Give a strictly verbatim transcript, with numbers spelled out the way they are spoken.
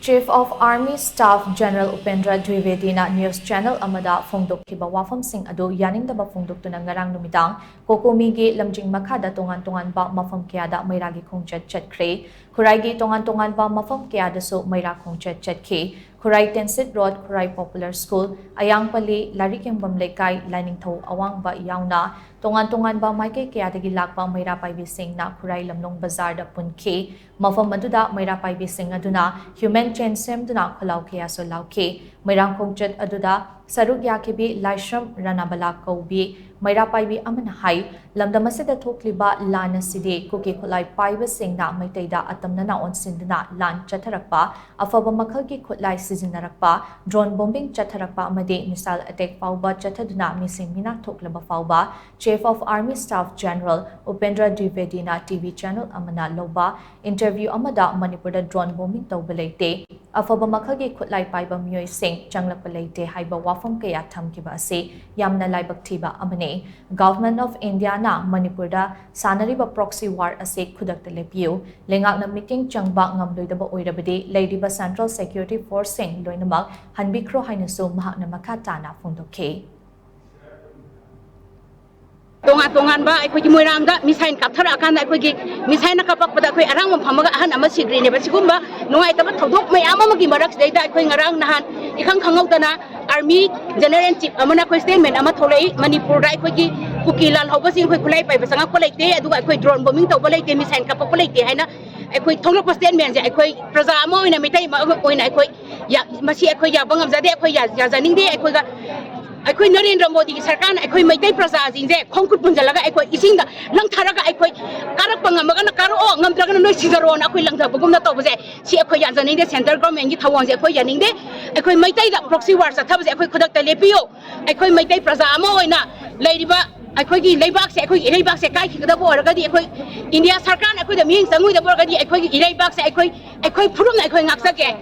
Chief of Army Staff General Upendra Dwivedina news channel ꯑꯃꯗ ꯐꯣꯡꯗꯣꯛꯈꯤꯕ ꯋꯥꯐꯝꯁꯤꯡ ꯑꯗꯨ ꯌꯥꯅꯤꯡꯗꯕ ꯐꯣꯡꯗꯣꯛꯇꯨꯅ ꯉꯔꯥꯡ ꯅꯨꯃꯤꯗꯥꯡ ꯀꯣꯀꯣꯃꯤꯒꯤ ꯂꯝꯖꯤꯡ ꯃꯈꯥꯗ ꯇꯣꯉꯥꯟ ꯇꯣꯉꯥꯟꯕ ꯃꯐꯝ ꯀꯌꯥꯗ ꯃꯩꯔꯥꯒꯤ ꯈꯣꯡꯆꯠ ꯆꯠꯈ꯭ꯔꯦ꯫ ꯈꯨꯔꯥꯏꯒꯤ ꯇꯣꯉꯥꯟ ꯇꯣꯉꯥꯟꯕ ꯃꯐꯝ ꯀꯌꯥꯗꯁꯨ ꯃꯩꯔꯥ ꯈꯣꯡꯆꯠ ꯆꯠꯈꯤ꯫ ꯈꯨꯔꯥꯏ ꯇꯦꯟꯁꯤꯠ ꯔꯣꯗ, ꯈꯨꯔꯥꯏ ꯄꯣꯄꯨꯂꯔ ꯁ꯭ꯀꯨꯜ, ꯑꯌꯥꯡꯄꯜꯂꯤ ꯂꯥꯏꯔꯤꯛ ꯌꯦꯡꯐꯝ ꯂꯩꯀꯥꯏ, ꯂꯥꯏꯅꯤꯡꯊꯧ ꯑꯋꯥꯡꯕ ꯌꯥꯎꯅ ꯇꯣꯉꯥꯟ ꯇꯣꯉꯥꯟꯕ ꯃꯥꯏꯀꯩ ꯀꯌꯥꯗꯒꯤ ꯂꯥꯛꯄ ꯃꯩꯔꯥ ꯄꯥꯏꯕꯤꯁꯤꯡꯅ ꯈꯨꯔꯥꯏ ꯂꯝꯂꯣꯡ ꯕꯖꯥꯔꯗ ꯄꯨꯟꯈꯤ꯫ ꯃꯐꯝ ꯑꯗꯨꯗ ꯃꯩꯔꯥ ꯄꯥꯏꯕꯤꯁꯤꯡ ꯑꯗꯨꯅ human chain ꯁꯦꯝꯗꯨꯅ ꯈꯣꯜꯂꯥꯎ ꯀꯌꯥꯁꯨ ꯂꯥꯎꯈꯤ꯫ ꯃꯩꯔꯥ ꯈꯣꯡꯆꯠ ꯑꯗꯨꯗ ꯁꯔꯨꯛ ꯌꯥꯈꯤꯕꯤ ꯂꯥꯏꯁ꯭ꯔꯝ ꯔꯥꯅꯥꯕꯂꯥ ꯀꯧꯕꯤ ꯃꯩꯔꯥ ꯄꯥꯏꯕꯤ ꯑꯃꯅ ꯍꯥꯏ, ꯂꯝꯗꯝ ꯑꯁꯤꯗ ꯊꯣꯛꯂꯤꯕ ꯂꯥꯟ ꯑꯁꯤꯗꯤ ꯀꯨꯀꯤ ꯈꯨꯠꯂꯥꯏ ꯄꯥꯏꯕꯁꯤꯡꯅ ꯃꯩꯇꯩꯗ ꯑꯇꯝꯅꯅ ꯑꯣꯟꯁꯤꯟꯗꯨꯅ ꯂꯥꯟ ꯆꯠꯊꯔꯛꯄ, ꯑꯐꯕ ꯃꯈꯜꯒꯤ ꯈꯨꯠꯂꯥꯏ ꯁꯤꯖꯤꯟꯅꯔꯛꯄ, drone bombing ꯆꯠꯊꯔꯛꯄ ꯑꯃꯗꯤ missile attack ꯐꯥꯎꯕ ꯆꯠꯊꯗꯨꯅ ꯃꯤꯁꯤꯡ ꯃꯤꯅꯥ ꯊꯣꯛꯂꯕ ꯐꯥꯎꯕ Chief of Army Staff General Upendra Dwivedina T V channel ꯑꯃꯅ ꯂꯧꯕ interview ꯑꯃꯗ ꯃꯅꯤꯄꯨꯔꯗ drone bombing ꯇꯧꯕ ꯂꯩꯇꯦ, ꯑꯐꯕ ꯃꯈꯜꯒꯤ ꯈꯨꯠꯂꯥꯏ ꯄꯥꯏꯕ ꯃꯤꯑꯣꯏꯁꯤꯡ ꯆꯪꯂꯛꯄ ꯂꯩꯇꯦ ꯍꯥꯏꯕ ꯋꯥꯐꯝ ꯀꯌꯥ ꯊꯝꯈꯤꯕ ꯑꯁꯤ ꯌꯥꯝꯅ ꯂꯥꯏꯕꯛ ꯊꯤꯕ ꯑꯃꯅꯤ꯫ Government of Indiaꯅ ꯃꯅꯤꯄꯨꯔꯗ ꯁꯥꯟꯅꯔꯤꯕ proxy war ꯑꯁꯤ ꯈꯨꯗꯛꯇ ꯂꯦꯞꯄꯤꯌꯨ, ꯂꯩꯉꯥꯛꯅ ꯃꯤꯠꯌꯦꯡ ꯆꯪꯕ ꯉꯝꯂꯣꯏꯗꯕ ꯑꯣꯏꯔꯕꯗꯤ ꯂꯩꯔꯤꯕ central security forceꯁꯤꯡ ꯂꯣꯏꯅꯃꯛ ꯍꯟꯕꯤꯈ꯭ꯔꯣ ꯍꯥꯏꯅꯁꯨ ꯃꯍꯥꯛꯅ ꯃꯈꯥ ꯇꯥꯅ ꯐꯣꯡꯗꯣꯛꯈꯤ꯫ ꯇꯣꯉꯥꯟ ꯇꯣꯉꯥꯟꯕ ꯑꯩꯈꯣꯏꯒꯤ ꯃꯣꯏꯔꯥꯡꯗ missile ꯀꯥꯞꯊꯔꯛꯑꯀꯥꯟꯗ ꯑꯩꯈꯣꯏꯒꯤ missileꯅ ꯀꯥꯞꯄꯛꯄꯗ ꯑꯩꯈꯣꯏ ꯑꯔꯥꯡꯕꯝ ꯐꯝꯃꯒ ꯑꯍꯟ ꯑꯃ ꯁꯤꯈ꯭ꯔꯤꯅꯦꯕ꯫ ꯁꯤꯒꯨꯝꯕ ꯅꯨꯡꯉꯥꯏꯇꯕ ꯊꯧꯗꯣꯛ ꯃꯌꯥꯝ ꯑꯃꯒꯤ ꯃꯔꯛꯁꯤꯗꯩꯗ ꯑꯩꯈꯣꯏ ꯉꯔꯥꯡ ꯅꯍꯥꯟ ꯏꯈꯪ ꯈꯪꯍꯧꯗꯅ Army General in Chief ꯑꯃꯅ ꯑꯩꯈꯣꯏ statement ꯑꯃ ꯊꯣꯛꯂꯛꯏ, ꯃꯅꯤꯄꯨꯔꯗ ꯑꯩꯈꯣꯏꯒꯤ ꯀꯨꯀꯤ ꯂꯥꯜꯍꯧꯕꯁꯤꯡ ꯑꯩꯈꯣꯏ ꯈꯨꯠꯂꯥꯏ ꯄꯥꯏꯕ ꯆꯪꯉꯛꯄ ꯂꯩꯇꯦ, ꯑꯗꯨꯒ ꯑꯩꯈꯣꯏ drone bombing ꯇꯧꯕ ꯂꯩꯇꯦ, missile ꯀꯥꯞꯄꯛꯄ ꯂꯩꯇꯦ ꯍꯥꯏꯅ ꯑꯩꯈꯣꯏ ꯊꯣꯛꯂꯛꯄ statementꯁꯦ ꯑꯩꯈꯣꯏ ꯄ꯭ꯔꯖꯥ ꯑꯃ ꯑꯣꯏꯅ, ꯃꯤꯇꯩ ꯑꯃ ꯑꯣꯏꯅ ꯑꯩꯈꯣꯏ ꯌꯥ-, ꯃꯁꯤ ꯑꯩꯈꯣꯏ ꯌꯥꯕ ꯉꯝꯖꯗꯦ, ꯑꯩꯈꯣꯏ ꯌꯥ-, ꯌꯥꯖꯅꯤꯡꯗꯦ꯫ ꯑꯩꯈꯣꯏꯒ ꯑꯩꯈꯣꯏ ꯅꯔꯦꯟꯗ꯭ꯔ ꯃꯣꯗꯤꯒꯤ ꯁꯔꯀꯥꯔꯅ ꯑꯩꯈꯣꯏ ꯃꯩꯇꯩ ꯄ꯭ꯔꯖꯥꯁꯤꯡꯁꯦ ꯈꯣꯡ ꯈꯨꯠ ꯄꯨꯟꯁꯤꯜꯂꯒ ꯑꯩꯈꯣꯏ ꯏꯁꯤꯡꯗ ꯂꯪꯊꯔꯒ ꯑꯩꯈꯣꯏ ꯀꯥꯔꯛꯄ ꯉꯝꯃꯒꯅ ꯀꯥꯔꯛꯑꯣ, ꯉꯝꯗ꯭ꯔꯒꯅ ꯅꯣꯏ ꯁꯤꯖꯔꯣꯅ ꯑꯩꯈꯣꯏ ꯂꯪꯊꯕꯒꯨꯝꯅ ꯇꯧꯕꯁꯦ, ꯁꯤ ꯑꯩꯈꯣꯏ ꯌꯥꯖꯅꯤꯡꯗꯦ꯫ Central governmentꯀꯤ ꯊꯧꯑꯣꯡꯁꯦ ꯑꯩꯈꯣꯏ ꯌꯥꯅꯤꯡꯗꯦ꯫ ꯑꯩꯈꯣꯏ ꯃꯩꯇꯩꯗ proxy war ꯆꯠꯊꯕꯁꯦ ꯑꯩꯈꯣꯏ ꯈꯨꯗꯛꯇ ꯂꯦꯞꯄꯤꯌꯨ꯫ ꯑꯩꯈꯣꯏ ꯃꯩꯇꯩ ꯄ꯭ꯔꯖꯥ ꯑꯃ ꯑꯣꯏꯅ ꯂꯩꯔꯤꯕ ꯑꯩꯈꯣꯏꯒꯤ ꯂꯩꯕꯥꯛꯁꯦ, ꯑꯩꯈꯣꯏꯒꯤ ꯏꯔꯩꯕꯥꯛꯁꯦ ꯀꯥꯏꯈꯤꯒꯗꯕ ꯑꯣꯏꯔꯒꯗꯤ ꯑꯩꯈꯣꯏ ꯏꯟꯗꯤꯌꯥ ꯁꯔꯀꯥꯔꯅ ꯑꯩꯈꯣꯏꯗ ꯃꯤꯠꯌꯦꯡ ꯆꯪꯉꯣꯏꯗꯕ ꯑꯣꯏꯔꯒꯗꯤ ꯑꯩꯈꯣꯏꯒꯤ ꯏꯔꯩꯕꯥꯛꯁꯦ ꯑꯩꯈꯣꯏ, ꯑꯩꯈꯣꯏ ꯐꯨꯔꯨꯞꯅ ꯑꯩꯈꯣꯏ ꯉꯥꯛꯆꯒꯦ꯫